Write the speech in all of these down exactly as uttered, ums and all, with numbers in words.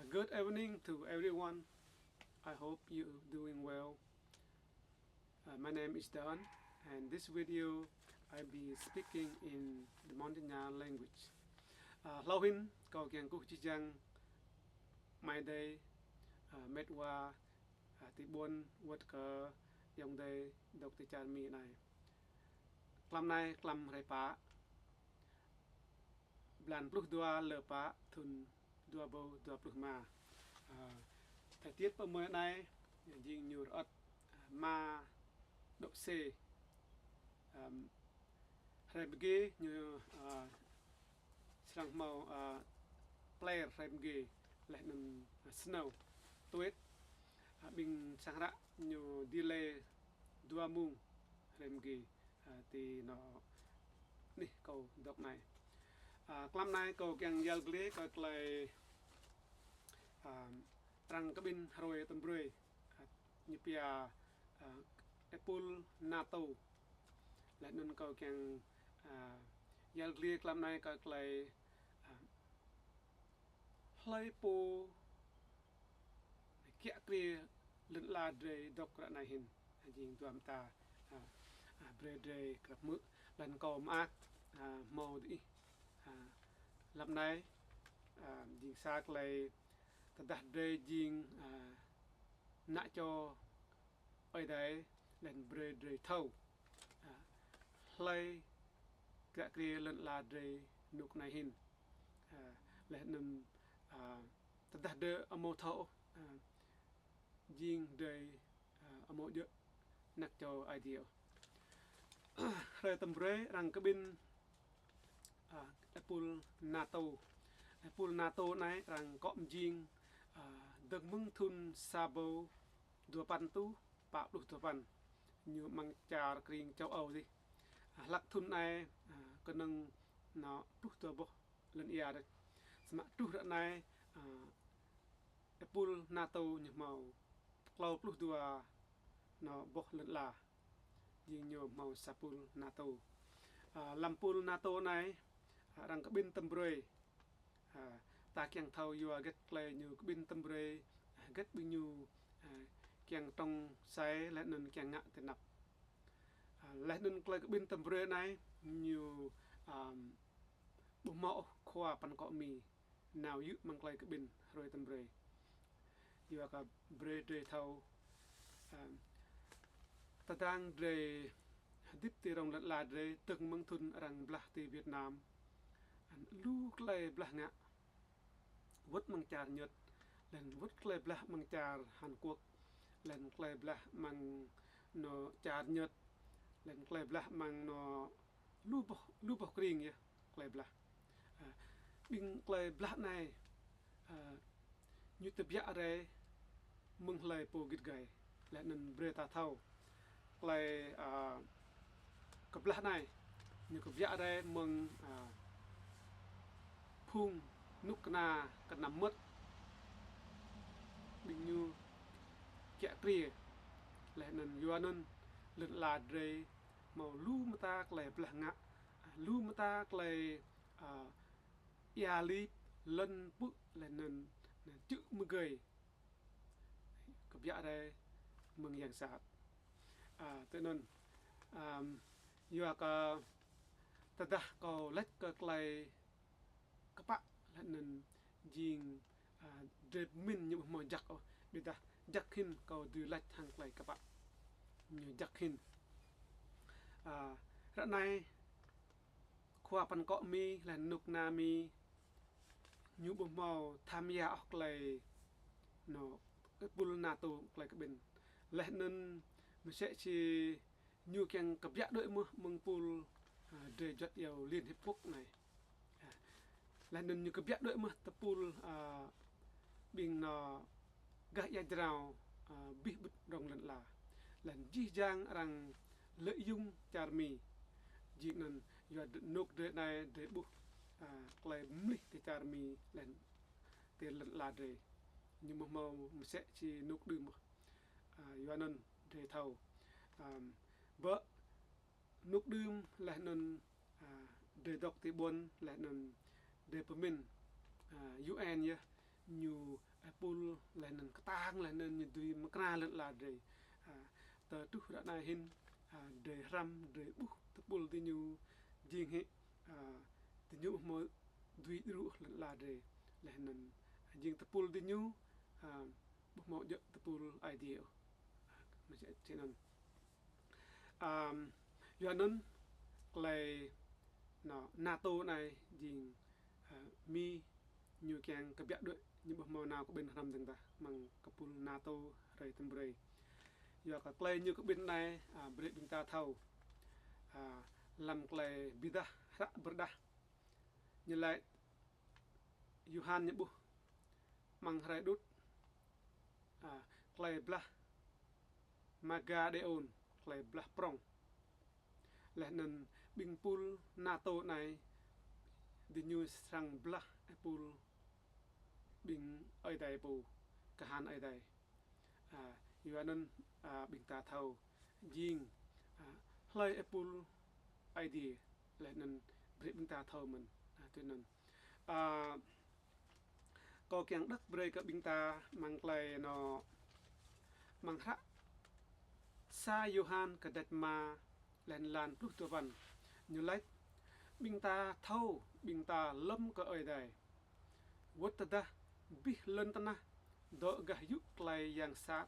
Good evening to everyone. I hope you doing well. Uh, my name is Don, and this video I'll be speaking in the Montagnard language. Uh, hlâo hĭn, kâo čiăng kkuh jih jang amai adei, uh, mĕt wa, uh, ti ƀuôn wăt kơ ayŏng adei dôk ti čar Mi anei. Klăm anei, klăm hruê pă, blan pluh dua lơ pă, thŭn dua êbâo dua pluh êma. Ơ, thời tiết pơ mơi anei, jing ñu rơ̆t, ơ, êma độ C. Ơ, hruê mgi ñu, ơ, srăng hmâo, ơ, pler hruê mgi, leh anăn, ơ, snow, tuyết. Ơ, ƀing sang hră ñu delay dua mông hruê mgi. Ơ, ti anôk anih kâo dôk anei. Ơ, klăm anei kâo čiăng yăl dliê kơ klei, ơ, arăng kƀĭn hruê tăm brei, ơ, ñu pia, ơ, êpul NATO. Leh anăn kâo čiăng, ơ, yăl dliê klăm anei kơ klei, ơ, hlei pô kiă kriê lăn ala drei dôk ară anei hĭn. Jing dua mta, ơ, ơ, brei drei krăp hmư̆. Leh anăn kâo mơak, ơ, mâo diih, ơ, hlăm anei, ơ, jing sa klei tơdah drei jing, ơ, anak čô Aê Diê, leh anăn brei drei thâo, ơ, hlei kiă kriê lăn ala drei ênuk anei hĭn. Ơ, leh anăn, ơ, tơdah drei amâo thâo, ơ, jing drei, ơ, amâo djŏ anak čô Aê Diê ôh. Hruê tăm brei arăng kƀĭn, ơ, êpul NATO. Êpul NATO anei arăng kŏ mjing, ơ, dơ̆ng mơ̆ng thŭn sa êbâo dua păn êtuh pă pluh dua păn. Ñu mơ̆ng čar krĭng châu Âu dih. Ơ, hlăk thŭn anei, ơ, knŏng nao pluh dua boh lăn ia dih. Samơ̆ truh ară anei, ơ, êpul NATO ñu hmâo klâo pluh dua nao boh lăn ala. Jing ñu hmâo sa êpul NATO. Ơ, hlăm êpul NATO anei, ơ, arăng kƀĭn tăm brei. Ơ, ta čiăng thâo yua hgĕt klei ñu kƀĭn tăm brei, ơ, hgĕt ƀing ñu, ơ, čiăng trông čhai leh anăn čiăng ngă ti anăp. Ơ, leh anăn klei kƀĭn tăm brei anei ñu, ơ, ƀu mâo ôh khua păn akŏ Mi nao yư̆ mơ̆ng klei kƀĭn hruê tăm brei. Yua kơ brei drei thâo, ơ, tơdang drei hdĭp ti rŏng lăn ala drei dơ̆ng mơ̆ng thŭn arăng blah ti Việt Nam, ơ, lu klei blah ngă. Wăt mơ̆ng čar Nhật, leh anăn wăt klei blah mơ̆ng čar Hàn Quốc, leh anăn klei blah mơ̆ng anôk čar Nhật, leh anăn klei blah mơ̆ng anôk lu boh, lu boh krĭng yơh, klei blah. Ơ, ƀing klei blah anei, ơ, ñu tơbiă rai mơ̆ng hlei pô gĭt gai, leh anăn brei ta thâo. Klei, ơ, kblah anei, ñu kbiă rai mơ̆ng, ơ, phung knŭk kna knăm mơ̆t, ƀing ñu kiă kriê, leh anăn yua anăn lăn ala drei mâo lu mta klei blah ngă, lu mta klei, ơ, êa lip, lăn pư̆, leh anăn, anăn čư̆ mgei. Kbiă rai mơ̆ng yang sat. Ơ, tui anăn, ơ, yua kơ tơdah kâo lač kơ klei kpă leh anăn jing, ơ, drei mĭn ñu ƀu mâo jăk ôh, ƀiădah jăk hĭn kâo dưi lač hŏng klei kpă. Ñu jăk hĭn. Ơ, ară anei khua păn akŏ Mi, leh anăn knŭk kna Mi, ñu ƀu mâo tham gia ôh klei anôk êpul NATO klei kƀĭn. Leh anăn msĕ si ñu čiăng kbiă đuĕ mơh mơ̆ng êpul, ơ, drei juăt iêu Liên Hiệp Quốc anei. Ơ, leh anăn ñu kbiă đuĕ mơh tơpul, ơ, ƀing anôk gah êa jrao, ơ, bi bŭt rŏng lăn ala. Leh anăn jih jang arăng lợi dụng čar Mi. Jing anăn yua anôk drei anei drei ƀuh, ơ, klei mlih ti čar Mi leh anăn ti lăn ala drei. Ñu ƀu mâo msĕ si anôk đưm ôh. Ơ, yua anăn drei thâo. Ơ, ƀơ anôk đưm leh anăn, ơ, drei dôk ti ƀuôn leh anăn drei pơmĭn, ơ, U N yơh. ñu êpul leh anăn ktang leh anăn ñu dưi mkra lăn ala drei. A, tơ truh ară anei hĭn, a, drei hrăm, drei ƀuh tơpul diñu jing hĕ, a, diñu ƀu mâo dưi đru lăn ala drei. Leh anăn jing tơpul diñu, a, ƀu mâo djŏ tơpul Aê Diê ôh. A, msĕ snăn. Ăm, yua anăn klei, no, NATO anei jing, a, Mi ñu kiăng kbiă đuĕ, ñu ƀu mâo nao kƀĭn hrăm dơ̆ng dah mơ̆ng kpul NATO hruê tăm brei. Yua kơ klei ñu kƀĭn anei, a, brei ƀing ta thâo, a, hlăm klei bi êdah hră bi êdah ñu lač Yôhan ñu ƀuh mơ̆ng hruê đŭt, a, klei blah Magadêôn, klei blah prŏng. Leh anăn ƀĭng pul NATO anei diñu srăng blah êpul ƀĭng Aê Diê pô, kahan Aê Diê. A, yua anăn, a, ƀing ta thâo jing, a, hlei êpul Aê Diê, leh anăn brei ƀing ta thâo mơ̆n, a, tui anăn. A, kâo kiăng đŏk brei kơ ƀing ta mơ̆ng klei, no, mơ̆ng hră sa Yôhan kdrêč êma leh anăn lan pluh dua păn. Ñu lač, ƀing ta thâo, ƀing ta lŏm kơ Aê Diê. Wăt tơdah abih lăn tnah dôk gah yŭ klei yang sat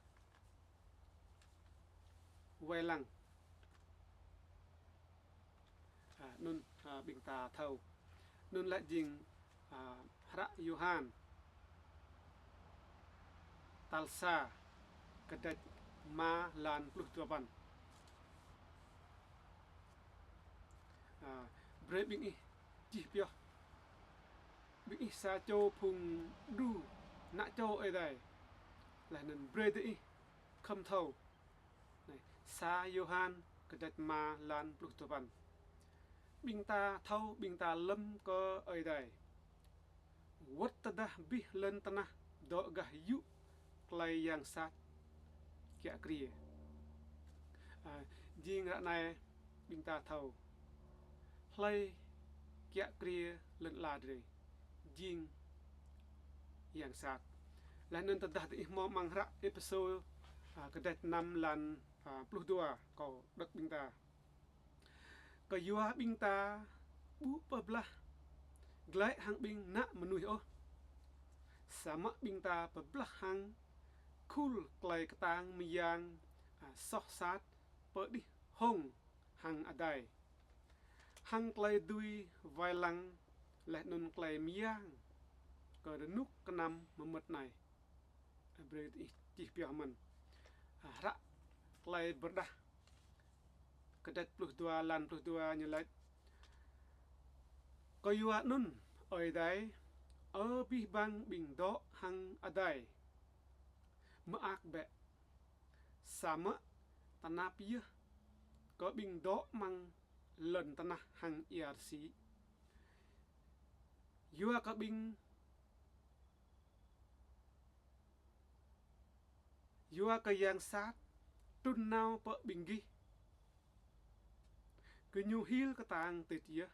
wai lăng. A, anăn, a, ƀing ta thâo. Anăn lač jing, a, hră Yôhan tal sa kdrêč êma lan pluh dua păn. A, brei ƀing ih čih pioh. Ƀing ih sa čô phung đru, anak čô Aê Diê. Leh anăn brei diih khăm thâo. Anei, sa Yôhan kdrêč êma lan pluh dua păn. Ƀing ta thâo, ƀing ta lŏm kơ Aê Diê. Wăt tơdah abih lăn tnah dôk gah yŭ klei yang sat kiă kriê. A, jing ară anei ƀing ta thâo hlei kiă kriê lăn ala drei jing yang sat. Leh anăn tơdah diih mâo mơ̆ng hră Êphêsô, a, kdrêč năm lan, a, pluh dua, kâo đŏk ƀing ta. Kyua ƀing ta ƀu pơblah glaĭ hăng ƀing anak mnuih ôh. Samơ̆ ƀing ta pơblah hăng khul klei ktang myang, a, soh sat pơ đih hŏng hăng adei. Hăng klei dưi wai lăng leh anăn klei myang kơ rnuk knăm mmăt anei. Brei diih čih pioh mơ̆n. A, hră klei bi êdah kdrêč pluh dua lan pluh dua ñu lač. Kyua anăn, Aê Diê, ơ abih bang ƀing dôk hăng adei, mơak bĕ. Samơ̆ tnap yơh kơ ƀing dôk mơ̆ng lăn tnah hăng ia rơsĭ. Yua kơ ƀing, yua kơ yang sat trŭn nao pơ ƀing gih, gơñu hil ktang tĭt yơh.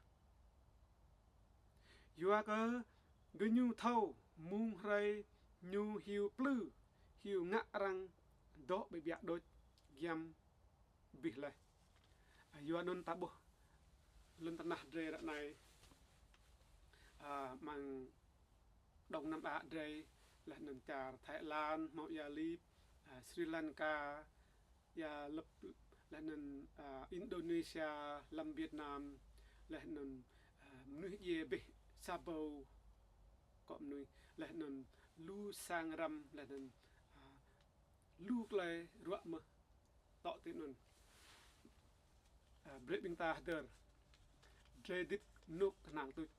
Yua kơ gơñu thâo mông hruê ñu hiu plư, hiu ngă arăng dôk ƀiă ƀiă đuč giăm abih leh. A, yua anăn ta ƀuh lăn tnah drei ară anei, a, mơ̆ng Đông Nam Á drei, leh anăn čar Thái Lan, mâo ia lip, a, Sri Lanka, ia lip, leh anăn, a, Indonesia, hlăm Việt Nam, leh anăn, a, mnuih djiê ƀĕ sa ƀâo kŏ mnuih, leh anăn lu sang răm, leh anăn, a, lu klei ruă mơh tŏ ti anăn. A, brei ƀing ta hdơr. Drei dĭt nuk knang tuč.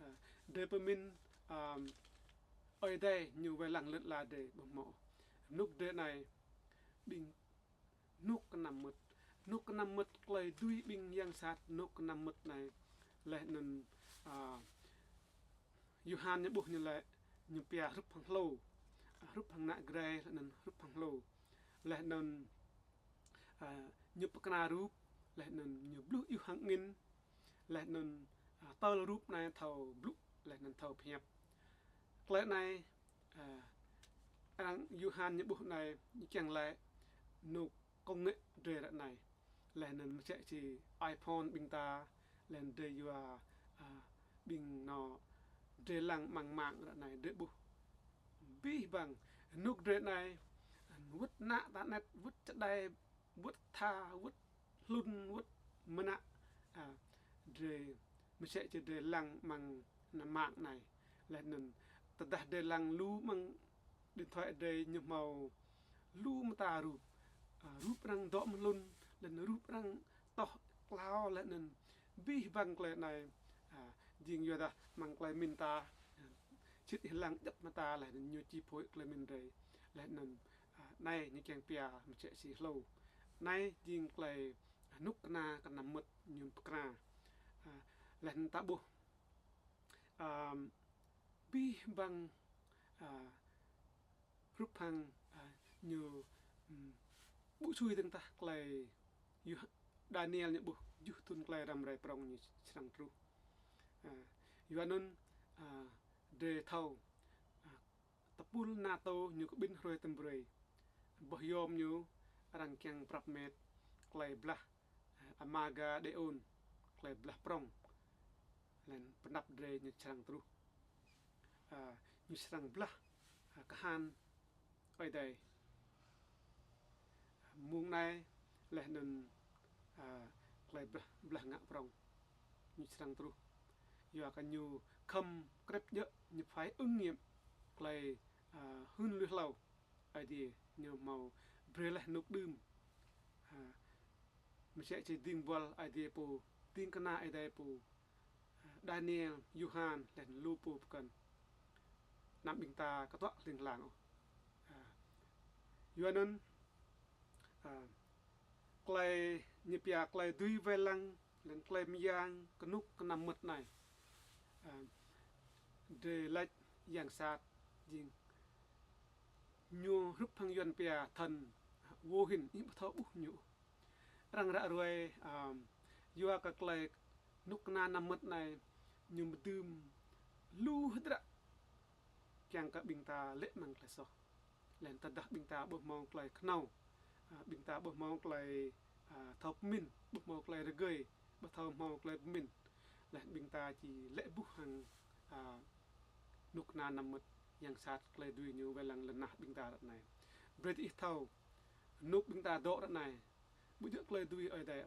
A, drei pơmĭn, a, Aê Diê ñu wai lăng lăn ala drei ƀu mâo. Nuk drei anei ƀing nuk knăm mơ̆t. Nuk knăm mơ̆t klei dưi ƀing yang sat nuk knăm mơ̆t anei. Leh anăn, a, Yôhan ñu ƀuh ñu lĕ, ñu pia hrup hŏng hlô, hrup hŏng anak grei, leh anăn hrup hŏng hlô. Leh anăn, a, ñu pơkra rup, leh anăn ñu bluh iuh hŏng angĭn, leh anăn, a, tơl rup anei thâo blŭ, leh anăn thâo phiăp. Klei anei, Arăng Yôhan ñu ƀuh anei, ñu čiăng lĕ nuk công nghệ drei ară anei. Leh anăn msĕ si iPhone ƀing ta, leh anăn drei yua, ƀing nô drei lăng măng măng ară anei drei ƀuh. Bi băng, nuk drei anei, wăt nă ta net, wăt čơđai, wăt tha, wăt hlŭn, wăt mnă, drei msĕ si drei lăng măng nă măng anei. Leh anăn tơdah drei lăng lu măng điện thoại drei ñu mâo lu mta rup. Rup arăng dŏ mhlŭn, leh anăn rup arăng toh klao, leh anăn bi băng klei anei. Jing yuadah măng klei mĭn ta, sĭt ih lăng djăp mta leh anăn ñu chi phối klei mĭn drei. Leh anăn anei ñu čiăng pia msĕ si hlô. Anei jing klei nuk kna knăm mơ̆t ñu pơkra. Leh anăn ta ƀuh bi băng rup hăng ñu ƀuh sui dơ̆ng tah klei Daniel ñu ƀuh kjuh thŭn klei răm rai prŏng ñu srăng truh. Yua anăn drei thâo tơpul NATO ñu kƀĭn hruê tăm brei. Boh yom ñu arăng čiăng prăp mĕt klei blah Armagedôn, klei blah prŏng. Leh anăn pnăp drei ñu srăng truh. Ñu srăng blah kahan Aê Diê mông anei, leh anăn klei blah, blah ngă prŏng ñu srăng truh. Yua kơ ñu khăm krĕp djơ̆, ñu phải ứng nghiệm klei hưn lui hlâo Aê Diê ñu mâo brei leh nuk đưm. Msĕ si dĭng buăl Aê Diê pô, dĭng kna Aê Diê pô, Daniel, Yôhan, leh anăn lu pô pơkŏn. Anăm ƀing ta ktuă hling hlang ôh. Yua anăn klei ñu pia klei dưi wai lăng, leh anăn klei myang knŭk knăm mơ̆t anei, drei lač yang sat jing ñu hrup hăng Yuăn pia thần vô hình, ih ƀu thâo ƀuh ñu. Arăng ră ruai yua kơ klei knŭk kna năm mơ̆t anei ñu mdưm lu hdră čiăng kơ ƀing ta lĕ măng klei soh. Leh anăn tơdah ƀing ta ƀuh mâo klei knhâo, ƀing ta ƀuh mâo klei thâo pơmĭn, ƀuh mâo klei rơgơi, ƀuh thâo mâo klei pơmĭn, leh anăn ƀing ta či lĕ ƀuh hăng knŭk kna năm mơ̆t yang sat klei dưi ñu wai lăng lăn ala ƀing ta ară anei. Brei diih thâo, knŭk ƀing ta dôk ară anei ƀu djŏ klei dưi Aê Diê,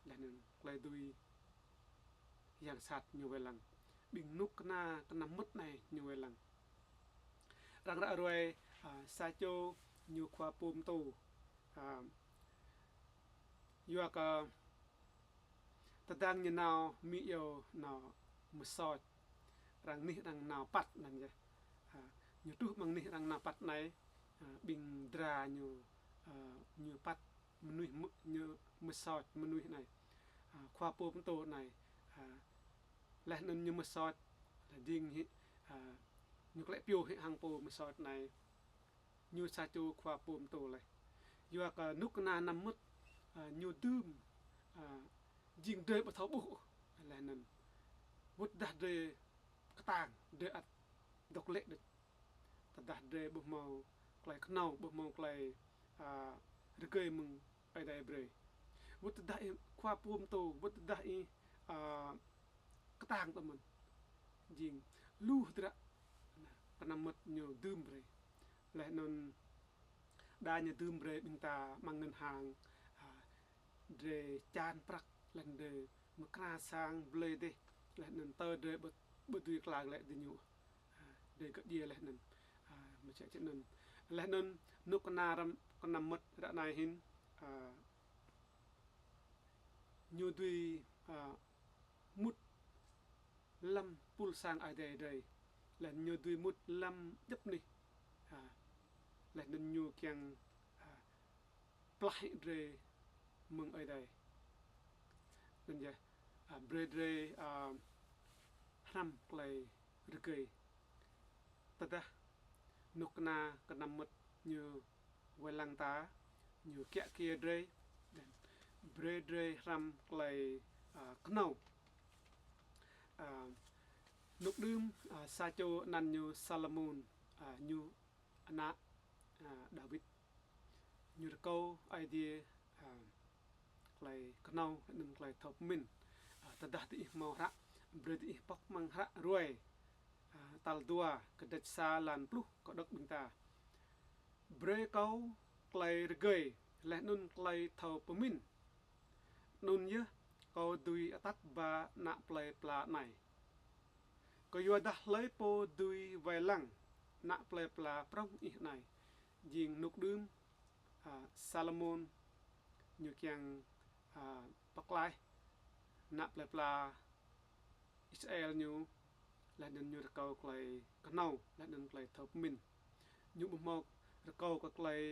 leh anăn klei dưi yang sat ñu wai lăng. Ƀing knŭk kna năm mơ̆t anei ñu wai lăng. Arăng ră ruai sa čô ñu khua pô mtô, yua kơ tơdang ñu nao mĭn iêu nao msoč, arăng nih arăng nao păt anăn yơh. Ñu truh mơ̆ng nih arăng nao păt anei, ƀing dra ñu, ñu păt mnuih, ñu msoč mnuih anei, khua pô mtô anei. Leh anăn ñu msoč, dĭng hĕ, ñu klĕ piu hĕ hăng pô msoč anei. Ñu sa čô khua pô mtô leh. Yua kơ knŭk kna năm mơ̆t ñu dưm, jing drei ƀu thâo ƀuh ôh. Leh anăn wăt tơdah drei ktang, drei ăt dôk lĕ đĕč. Tơdah drei ƀuh mâo klei knhâo, ƀuh mâo klei rơgơi mơ̆ng Aê Diê brei. Wăt tơdah ih khua pô mtô, wăt tơdah ih ktang tơ mơ̆n, jing lu hdră knăm mơ̆t ñu dưm brei. Leh anăn đa ñu dưm brei ƀing ta mơ̆ng ngân hàng, drei čan prăk, leh anăn drei mkra sang blei dih, leh anăn tơ drei ƀu, ƀu dưi klang lĕ diñu. Drei gơ̆ djiê leh anăn, msĕ si anăn. Leh anăn knŭk kna năm mơ̆t ară anei hĭn ñu dưi mŭt hlăm pul sang Aê Diê drei, leh anăn ñu dưi mŭt hlăm djăp anih, leh anăn ñu čiăng plah hĕ drei mơ̆ng Aê Diê. Anăn yơh, brei drei hrăm klei rơgơi. Tơdah knŭk kna năm mơ̆t ñu wai lăng ta, ñu kiă kiê drei, brei drei hrăm klei knhâo. Knŭk đưm, sa čô anăn ñu Salômôn, a, ñu anak, a, Đawit. Ñu rơkâo Aê Diê, a, klei knhâo, anăn klei thâo pơmĭn. A, tơdah diih mâo hră, brei diih pŏk mơ̆ng hră Ruê, a, tal dua, kdrêč sa êlan pluh, kâo đŏk ƀing ta. Brei kâo klei rơgơi, leh anăn klei thâo pơmĭn. Anăn yơh kâo dưi atăt ba ană plei pla anei. Kyuadah hlei pô dưi wai lăng ană plei pla prŏng ih anei? Jing ênuk đưm, a, Salômôn ñu kiăng, a, pơklaih ană plei pla Israel ñu, leh anăn ñu rơkâo klei knhâo, leh anăn klei thâo pơmĭn. Ñu ƀu mâo rơkâo kơ klei,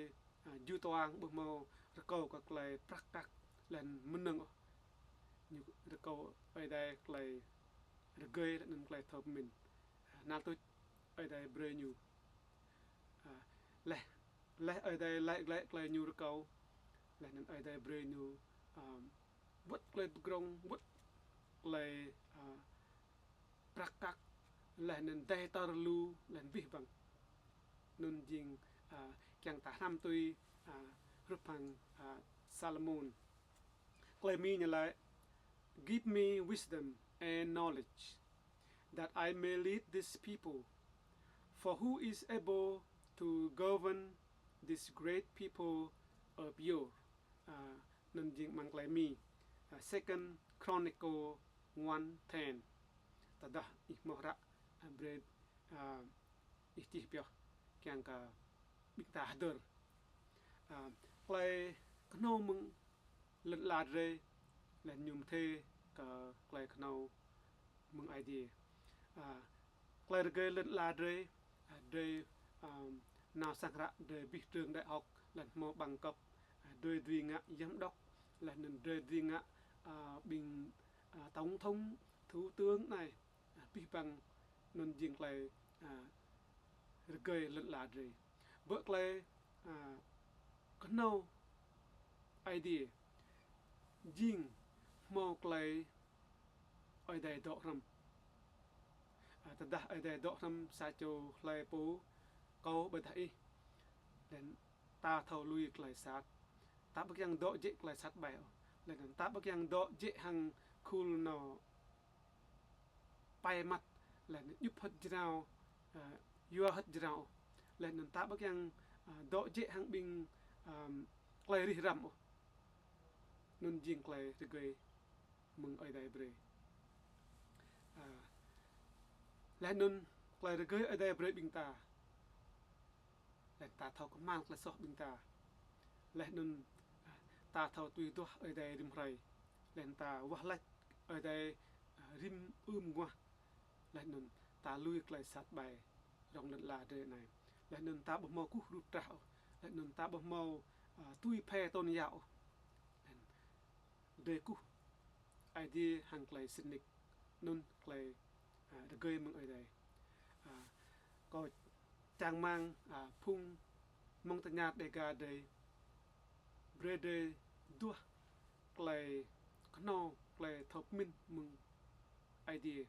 a, ju tuang, ƀu mâo rơkâo kơ klei prăk kăk, leh anăn mnơ̆ng ôh. Ñu rơkâo Aê Diê klei rơgơi, leh anăn klei thâo pơmĭn. A, năl tuč Aê Diê brei ñu. A, leh, leh Aê Diê lač glaĭ klei ñu rơkâo, leh anăn Aê Diê brei ñu, a, wăt klei bi grŏng, wăt klei, a, prăk kăk, leh anăn dei tar lu, leh anăn wĭh băng. Anăn jing, a, kiăng ta hrăm tui, a, hrup hăng, a, Salômôn. Klei Mi ñu lač, "Give me wisdom and knowledge, that I may lead this people. For who is able to govern this great people of yours?" A, anăn jing mơ̆ng klei Mi, a, Second Chronicle one ten. Tơdah ih mâo hră, a, brei, a, ih čih pioh kiăng kơ ƀing ta hdơr. A, klei knhâo mơ̆ng lăn ala drei, leh anăn ñu mthê kơ klei knhâo mơ̆ng Aê Diê. A, klei rơgơi lăn ala drei, a, drei, a, nao sang hră, drei bi trường đại học, leh anăn mâo bằng cấp, a, drei dưi ngă giám đốc, leh anăn drei dưi ngă, a, ƀing, a, tổng thống, thủ tướng anei, a, wĭh băng. Anăn jing klei, a, rơgơi lăn ala drei. Bơ klei, a, knhâo Aê Diê jing mâo klei Aê Diê dŏ hrăm. A, tơdah Aê Diê dŏ hrăm sa čô hlei pô, kâo ƀiădah ih, leh anăn ta thâo lui klei sat. Ta ƀu kiăng dŏ jĕ klei sat ƀai ôh. Leh anăn ta ƀu kiăng dŏ jĕ hŏng khul nao pai măt, leh anăn djŭp hơ̆t jrao, a, yua hơ̆t jrao ôh. Leh anăn ta ƀu kiăng, a, dŏ jĕ hŏng ƀing, a, klei rih răm ôh. Anăn jing klei rơgơi mơ̆ng Aê Diê brei. A, leh anăn klei rơgơi Aê Diê brei ƀing ta, leh anăn ta thâo kmhal klei soh ƀing ta. Leh anăn, a, ta thâo tui duah Aê Diê rĭm hrei. Leh anăn ta wah lač Aê Diê, a, rĭm ưm guah. Leh anăn ta lui klei sat ƀai rŏng lăn ala drei anei. Leh anăn ta ƀu mâo kkuh rup trah ôh. Leh anăn ta ƀu mâo, a, tui phe tôn giáo ôh. Leh anăn drei kkuh Aê Diê hŏng klei sĭt nik. Anăn klei, a, rơgơi mơ̆ng Aê Diê. A, kâo čang hmăng, a, phung mơ̆ng tơña Đêga drei, brei drei duah klei knhâo, klei thâo pơmĭn mơ̆ng Aê Diê.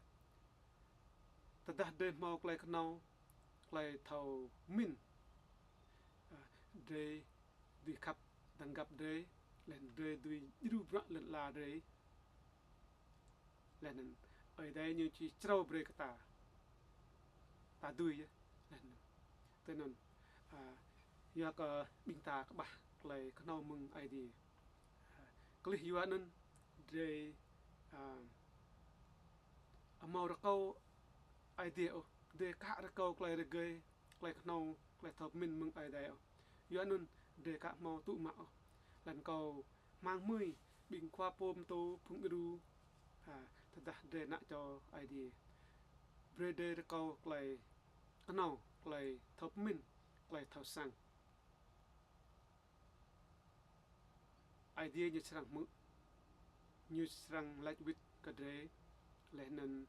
Tơdah drei mâo klei knhâo, klei thâo mĭn, a, drei dưi khăp dơ̆ng găp drei, leh anăn drei dưi djru bruă lăn ala drei. Leh anăn Aê Diê ñu či črâo brei kơ ta. Ta dưi yơh. Leh anăn, tui anăn, a, yua kơ ƀing ta kƀah klei knhâo mơ̆ng Aê Diê. A, klih yua anăn drei, a, amâo rơkâo Aê Diê ôh, drei ka rơkâo klei rơgơi, klei knhâo, klei thâo pơmĭn mơ̆ng Aê Diê ôh. Yua anăn drei ka mâo tŭ mă ôh. Leh anăn kâo hmăng hmưi ƀing khua pô mtô phung đru, a, tơdah drei nao čô Aê Diê, brei drei rơkâo klei knhâo, klei thâo pơmĭn, klei thâo săng. Aê Diê ñu srăng hmư̆, ñu srăng lač wĭt kơ drei, leh anăn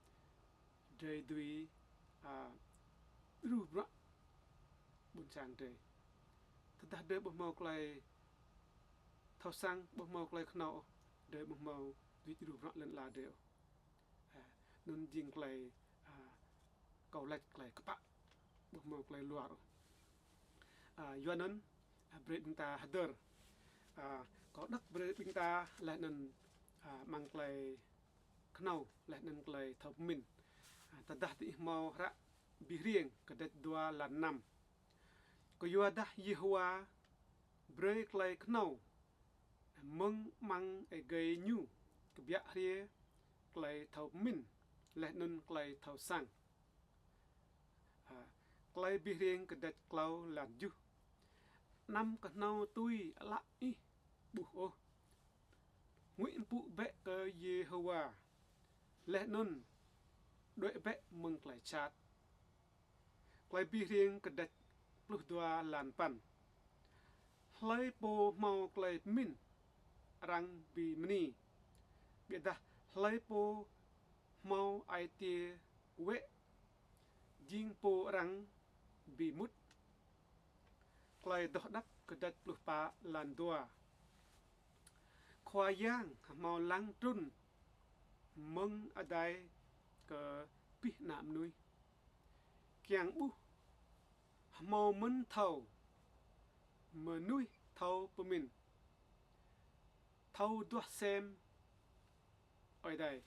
drei dưi, a, djru bruă ƀuôn sang drei. Tơdah drei ƀu mâo klei thâo săng, ƀu mâo klei knhâo ôh, drei ƀu mâo dưi djru bruă lăn ala drei ôh. A, anăn jing klei, a, kâo lač klei kpă Ƀu mâo klei luar ôh. A, yua anăn, a, brei ƀing ta hdơr. A, kâo đŏk brei ƀing ta leh anăn, a, mơ̆ng klei knhâo leh anăn klei thâo mĭn. A, tơdah diih mâo hră Bi Hriêng kdrêč dua lan năm. Kyuadah Yêhôwa brei klei knhâo mơ̆ng amăng êgei ñu kbiă hriê klei thâo mĭn leh anăn klei thâo săng. A, Klei Bi Hriêng kdrêč klâo lan kjuh. Anăm knhâo tui ală ih ƀuh ôh. Huĭ mpŭ bĕ kơ Yêhôwa leh anăn đuĕ bĕ mơ̆ng klei jhat. Klei Bi Hriêng kdrêč pluh dua lan păn. Hlei pô hmâo klei mĭn arăng bi mni, ƀiădah hlei pô hmâo ai tiê wĕ jing pô arăng bi mŭt. Klei Doh Đăp kdrêč pluh pă lan dua. Khua Yang hmâo lăng trŭn mơ̆ng adai kơ pih ană mnuih. Kiăng ƀuh hmâo mơ̆n thâo mnuih thâo pơmĭn, thâo duah sem Aê Diê.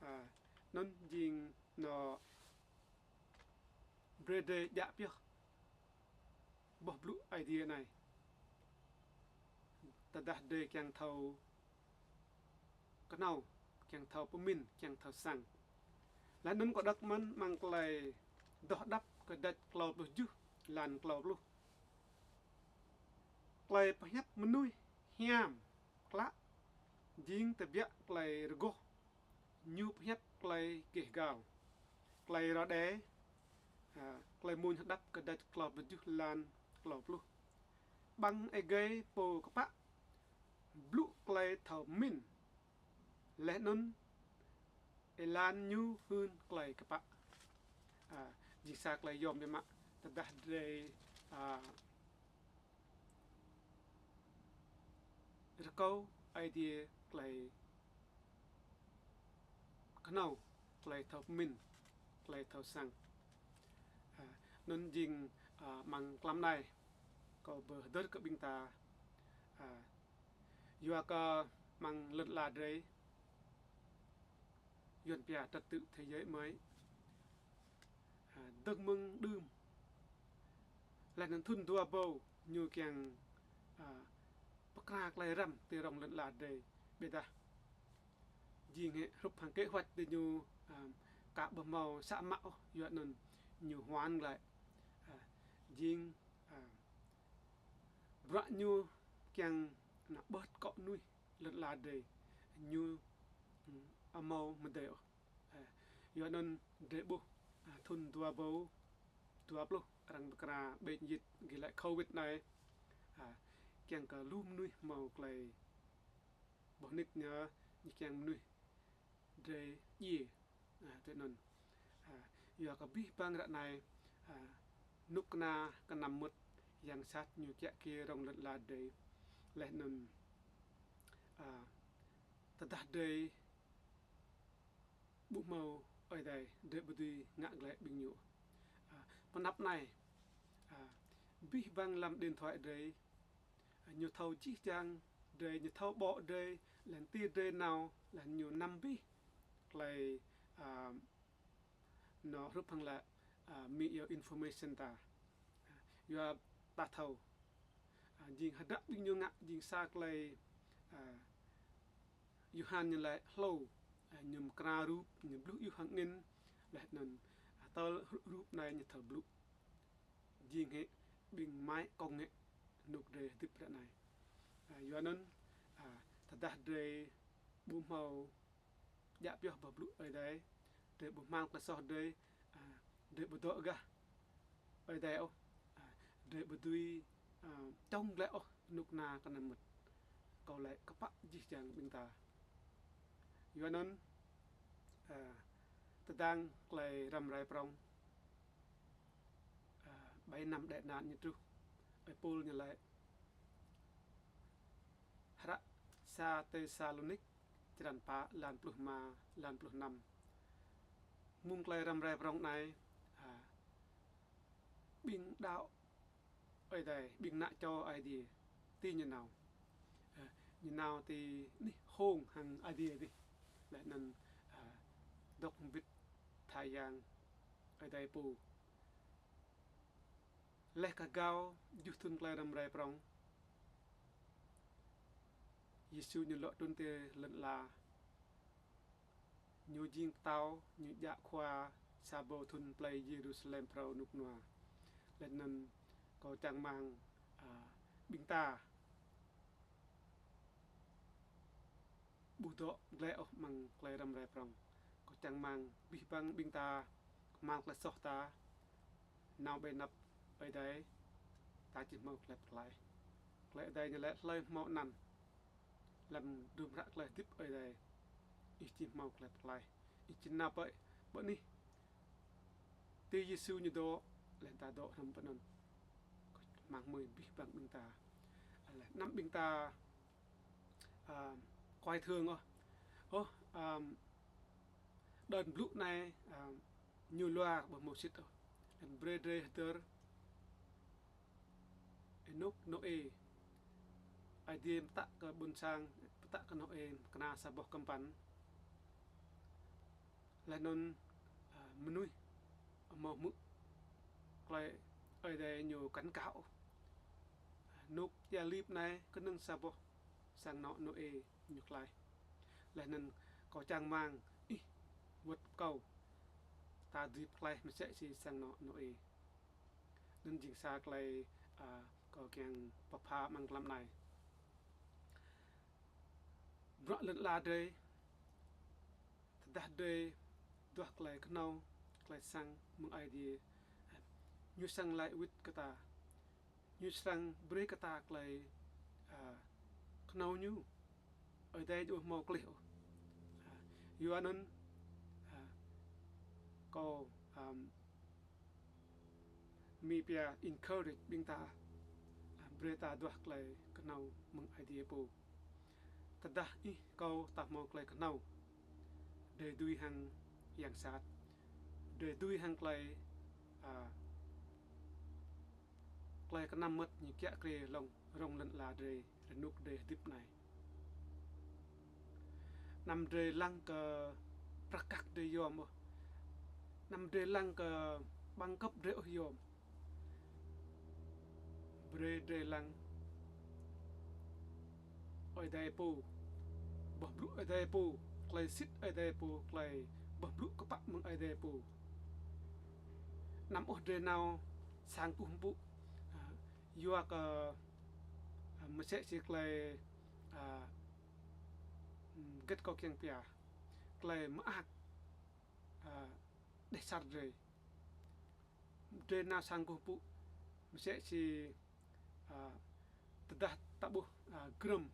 A, anăn jing nô brei drei djă pioh boh blŭ Aê Diê anei. Tơdah drei kiăng thâo knhâo, kiăng thâo pơmĭn, kiăng thâo săng. Leh anăn kâo đŏk mơ̆n mơ̆ng klei Doh Đăp kdrêč klâo pluh kjuh lan klâo pluh. Klei pơhiăp mnuih hiam klă jing tơbiă klei rơgoh, ñu pơhiăp klei keh gao. Klei Rô Đê, a, Klei Mmuñ Hđăp kdrêč klâo pluh kjuh lan klâo pluh. Ƀăng êgei pô kpă blŭ klei thâo mĭn, leh anăn êlan ñu hưn klei kpă. A, jing sa klei yuôm biă mă tơdah drei, a, rơkâo Aê Diê klei knhâo, klei thâo mĭn, klei thâo săng. A, anăn jing, a, mơ̆ng klăm anei kâo bi hdơr kơ ƀing ta, a, yua kơ mơ̆ng lăn ala drei, Yuăn pia trật tự thế giới mới. A, dơ̆ng mơ̆ng đưm. Leh anăn thŭn dua êbâo ñu kiăng, a, pơkra klei răm ti rŏng lăn ala drei. Ƀiădah jing hĕ hrup hăng kế hoạch diñu, a, ka ƀu mâo sa mă ôh, yua anăn ñu hoán glaĭ. A, jing, a, bruă ñu kiăng nao ƀơ̆t kŏ mnuih lăn ala drei ñu, mm, amâo mdei ôh. A, yua anăn drei ƀuh, a, thŭn dua êbâo dua pluh arăng pơkra bệnh dịch ghi lĕ covid anei, a, kiăng kơ lu mnuih mâo klei boh nik ñu, ñu kiăng mnuih drei djiê. A, tui anăn. A, yua kơ abih bang ară anei, a, knŭk kna knăm mŭt yang sat ñu kiă kriê rŏng lăn ala drei. Leh anăn, a, tơdah drei ƀu mâo Aê Diê, drei ƀu dưi ngă glaĭ ƀing ñu. A, pnăp anei, a, abih bang hlăm điện thoại drei, a, ñu thâo jih jang drei, ñu thâo ƀô̆ drei, leh anăn ti drei nao, leh anăn ñu năm abih klei, a, nô hrup hăng lĕ, a, mi iêu information ta. A, yua ta thâo. A, jing hdră ƀing ñu ngă jing sa klei, a, Yôhan ñu lač hlô, a, ñu mkra rup, ñu bluh iêu hăng angĭn, leh anăn, a, tơl rup anei ñu thâo blŭ. Jing hĕ ƀing mai kông hĕ ênuk drei hdĭp ară anei. A, yua anăn, a, tơdah drei ƀu mâo djă pioh boh blŭ Aê Diê, drei ƀu hmăng klei soh drei, a, drei ƀu dôk gah Aê Diê ôh, a, drei ƀu dưi, a, čŏng glaĭ ôh knŭk kna knăm mŭt. Kâo lač kpă jih jang ƀing ta. Yua anăn, a, tơdang klei răm rai prŏng, a, ƀai năm đĕ anăn ñu truh, ơi Pôl ñu lač hră sa Têsalônik, črăn pă, lan pluh êma, lan pluh năm. Mơ̆ng klei răm rai prŏng anei, a, ƀĭng đăo Aê Diê, ƀĭng nă čô Aê Diê, ti ñu nao. Ơ, ñu nao ti anih hông hăng Aê Diê dih. Leh anăn, ơ, dôk mbĭt tha yang Aê Diê pô. Leh kơ êgao kjuh thŭn klei răm rai prŏng, Yêsu ñu lŏ trŭn ti lăn ala. Ñu jing ptao, ñu djă khua sa êbâo thŭn plei Yêrusalem phrâo ênuk ênua. Leh anăn kâo čang hmăng, ơ, ƀĭng ta ƀu dôk dleh ôh mơ̆ng klei răm rai prŏng. Kâo čang hmăng abih bang ƀĭng ta kmhal klei soh ta, nao ƀơi anăp Aê Diê, ta či hmâo klei pơklaih. Klei Aê Diê ñu lač hlei hmâo anăn hlăm hdruôm hră klei hdĭp Aê Diê, ih či hmâo klei pơklaih. Ih či nao pơ, pơ anih ti Yêsu ñu dôk, leh ta dôk hrăm pơ anăn. Kâo čang hmăng hmưi abih bang ƀĭng ta. Leh anăn ƀĭng ta, ơ, kuai thương ôh. Ôh, ơ, đơn blŭ anei, ơ, ñu luar ƀuh mâo sĭt ôh. Leh anăn brei drei hdơr ênuk Nôê. Aê Diê mtă kơ ƀuôn sang, mtă kơ Nôê, kna sa boh kŭmpăn. Leh anăn, ơ, mnuih amâo hmư̆ klei Aê Diê ñu cảnh cáo. Ênuk êa lip anei knŏng sa boh sang anôk Nôê ñu klaih. Leh anăn kâo čang hmăng ih wăt kâo ta dưi pơklaih msĕ si sang anôk Nôê. Anăn jing sa klei, ơ, kâo čiăng pơpha mơ̆ng hlăm anei. Bruă lăn ala drei, tơdah drei duah klei knhâo, klei săng mơ̆ng Aê Diê, ñu srăng lač wĭt kơ ta, ñu srăng brei kơ ta klei, ơ, knhâo ñu. Aê Diê ƀu mâo klih ôh. Ơ, yua anăn, ơ, kâo, ơ, Mi pia encourage ƀing ta, brei ta duah klei knhâo mơ̆ng Aê Diê pô. Tơdah ih kâo ta mâo klei knhâo, drei dưi hŏng yang sat, drei dưi hŏng klei, a, klei knăm mơ̆t ñu kiă kriê hlŏng rŏng lăn ala drei, rơnŭk drei hdĭp anei. Anăm drei lăng kơ prăk kăk drei yom ôh. Anăm drei lăng kơ bằng cấp drei ôh yom. Brei drei lăng Aê Diê pô, boh blŭ Aê Diê pô, klei sĭt Aê Diê pô, klei boh blŭ kpă mơ̆ng Aê Diê pô. Anăm ôh drei nao sang kkuh mpŭ, a, yua kơ, a, msĕ si klei, a, gĭt kâo kiăng pia, klei mơak, a, dêh asăr drei. Drei nao sang kkuh mpŭ msĕ si, a, tơdah ta ƀuh, a, grăm,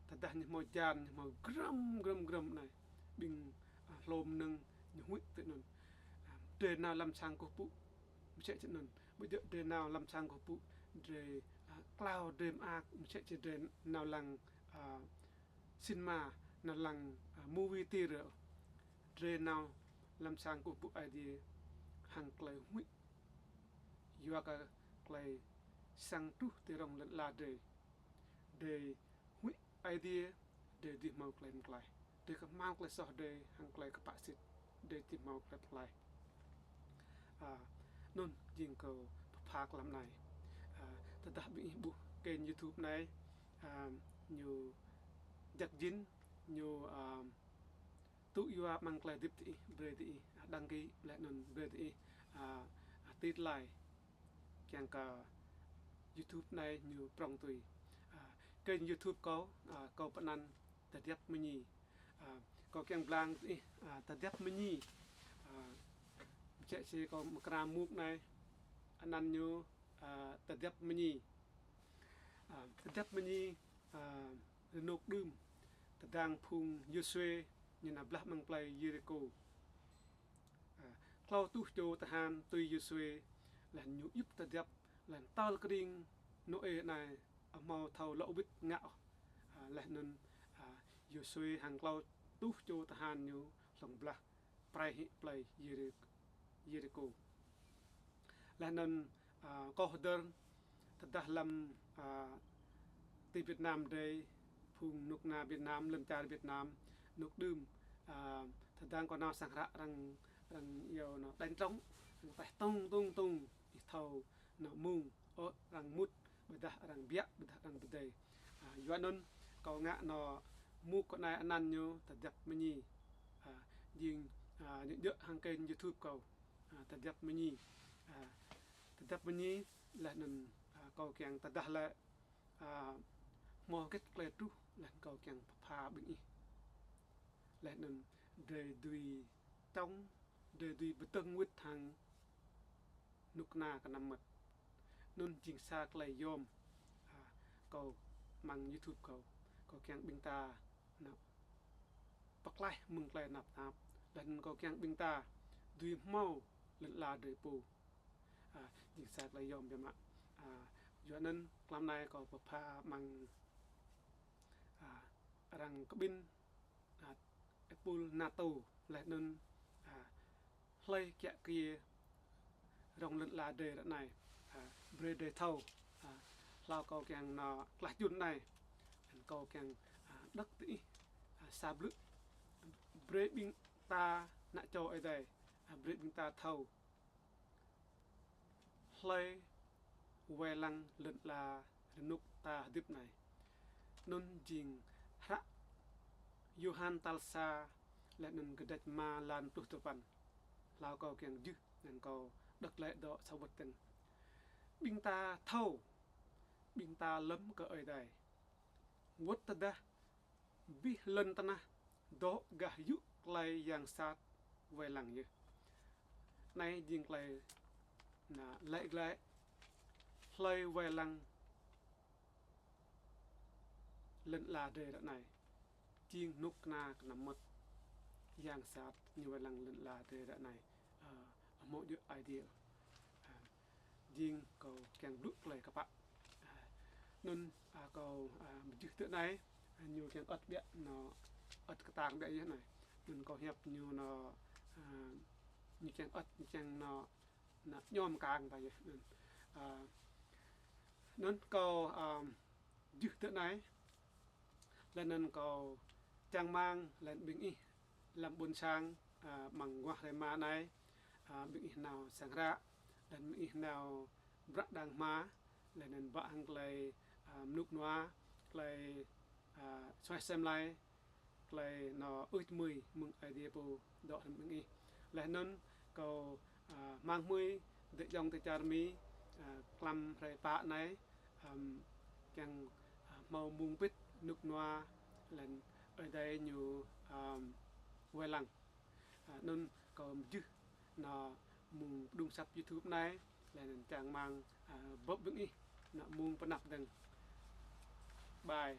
tơdah ñu mâo hjan, ñu mâo grăm, grăm, grăm anei, ƀing, a, hlô mnơ̆ng ñu huĭ ti anăn. A, drei nao hlăm sang kkuh mpŭ msĕ si anăn. Ƀu djŏ drei nao hlăm sang kkuh mpŭ drei, a, klao drei mơak msĕ si drei nao lăng, a, cinema, nao lăng, a, movie theater. Drei nao hlăm sang kkuh mpŭ Aê Diê hŏng klei huĭ. Yua kơ klei săng truh ti rŏng lăn ala drei. Drei huĭ Aê Diê, drei dưi mâo klei mtlaih. Drei kmhal klei soh drei hŏng klei kpă sĭt, drei dưi mâo klei mtlaih. A, anăn jing kâo pơpha hlăm anei. A, tơdah ƀing ih ƀuh kênh YouTube anei, a, ñu jăk jĭn, ñu, a, tŭ yua mơ̆ng klei hdĭp diih, brei diih, a, đăng ký, leh anăn brei diih, a, a, tit like. Kiăng kơ YouTube anei ñu prŏng tui. A, kênh YouTube kâo, a, kâo pơanăn Tơdiăp Mñi. A, kâo kiăng blang diih, a, Tơdiăp Mñi. A, msĕ si kâo mkra mŭk anei, anăn ñu, a, Tơdiăp Mñi. A, Tơdiăp Mñi, a, rơnŭk đưm, tơdang phung Yôsuê ñu nao blah mơ̆ng plei Yêrikô. A, klâo êtuh čô tơhan tui Yôsuê, leh anăn ñu djŭp tơdiăp, leh anăn tơl krĭng Nôê anei, amâo thâo lŏ wĭt ngă ôh. A, leh anăn, a, Yôsuê hŏng klâo êtuh čô tơhan ñu hlŏng blah prei hĕ plei Yêri-, Yêrikô. Leh anăn, Kâo hdơr tơdah hlăm ti Việt Nam drei, phung knŭk kna Việt Nam, lăn čar Việt Nam, knŭk đưm, tơdang kâo nao sang hră arăng, arăng iêu nao đánh trống, arăng taih tŭng tŭng tŭng, ih thâo nao mông, ơ, arăng mŭt, ƀiădah arăng biă, ƀiădah arăng pơdei. Yua anăn kâo ngă nao mŭk kơ anei anăn ñu Tơdăp Mñi. Jing ñu djŏ hŏng kênh YouTube kâo, Tơdăp Mñi. Tơdăp Mñi, leh anăn kâo čiăng tơdah lĕ hmâo hgĕt klei truh, leh anăn kâo čiăng pha ƀing ih. Leh anăn drei dưi tŏng, drei dưi bi tơ̆ng wĭt hŏng knŭk kna knăm mmăt. Anăn jing sa klei yuôm kâo mơ̆ng YouTube kâo. Kâo čiăng ƀing ta nao pơklaih mơ̆ng klei tnap tap, leh anăn kâo čiăng ƀing ta dưi hmâo lăn ala drei pô. Jing sa klei yuôm biă mă. Yua anăn hlăm anei kâo pha mơ̆ng arăng kƀĭn êpul NATO, leh anăn hlei kiă kriê rŏng lăn ala drei ară anei, brei drei thâo. Hlâo kâo čiăng nao klah čŭn anei, kâo čiăng đŏk diih sa blư̆, brei ƀing ta nao čô Aê Diê, brei ƀing ta thâo hlei wai lăng lăn ala rnuk ta hdĭp anei. Anăn jing hră Yôhan tal sa, leh anăn kdrêč êma, lan pluh dua păn. Hlâo kâo čiăng jưh, anăn kâo đŏk leh dŏ sa wăt tơ̆ng. Ƀing ta thâo, ƀing ta lŏm kơ Aê Diê, wăt tơdah bi lăn tnah dôk gah yŭ klei yang sat wai lăng yơh. Anei jing klei nao lač glač hlei wai lăng lăn ala drei ară anei. Jing knŭk kna knăm mmăt yang sat ñu wai lăng lăn ala drei ară anei. Amâo djŏ Aê Diê. Jing kâo čiăng blŭ klei kpă. Anăn kâo mjưh tơ anei, ñu čiăng ăt ƀiă nao, ăt ktang ƀiă yơh anei. Anăn kâo hiăp ñu nao, ñu čiăng ăt, ñu čiăng nao, nao ñŏm kang ta yơh. Anăn kâo mjưh tơ anei, leh anăn kâo čang hmăng leh anăn ƀing ih hlăm ƀuôn sang, mơ̆ng aguah hruê êma anei, ƀing ih nao sang hră, leh anăn ƀing ih nao bruă đang hma, leh anăn ba hŏng klei mnuk nua, klei suaih asei mlei, klei nao ưč mui mơ̆ng Aê Diê pô dôk hlăm ƀing ih. Leh anăn kâo hmăng hmưi dê jŏng ti čar Mi, hlăm hruê pă anei, čiăng hmâo mông pĭt knŭk kna leh anăn Aê Diê ñu wai lăng. Anăn kâo mjưh nao mông pđŭng asăp YouTube anei, leh anăn čang hmăng bưp ƀing ih nao mông pnăp dơ̆ng. Bye.